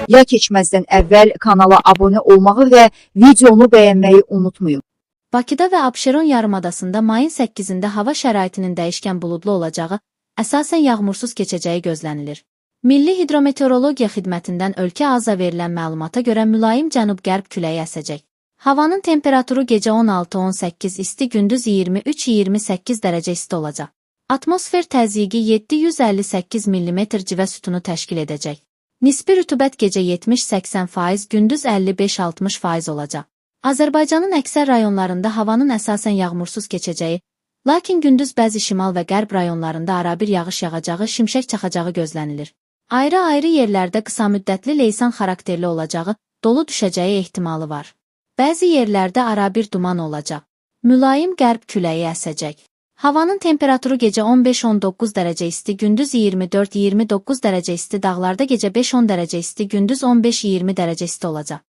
Ya keçməzdən əvvəl kanala abunə olmağı və videonu bəyənməyi unutmayın. Bakıda və Abşeron yarımadasında mayın 8-də hava şəraitinin dəyişkən buludlu olacağı, əsasən yağmursuz keçəcəyi gözlənilir. Milli Hidrometeorologiya Xidmətindən ölkə aza verilən məlumata görə mülayim cənub-qərb küləyi əsəcək. Havanın temperaturu gecə 16-18 isti, gündüz 23-28 dərəcə isti olacaq. Atmosfer təzyiqi 758 mm civə sütunu təşkil edəcək. Nisbi rütubət gecə 70-80%, gündüz 55-60% olacaq. Azərbaycanın əksər rayonlarında havanın əsasən yağmursuz keçəcəyi, lakin gündüz bəzi şimal və qərb rayonlarında arabir yağış yağacağı, şimşək çaxacağı gözlənilir. Ayrı-ayrı yerlərdə qısamüddətli leysan xarakterli olacağı, dolu düşəcəyi ehtimalı var. Bəzi yerlərdə arabir duman olacaq. Mülayim qərb küləyi əsəcək. Havanın temperaturu gecə 15-19 dərəcə isti, gündüz 24-29 dərəcə isti, dağlarda gecə 5-10 dərəcə isti, gündüz 15-20 dərəcə isti olacaq.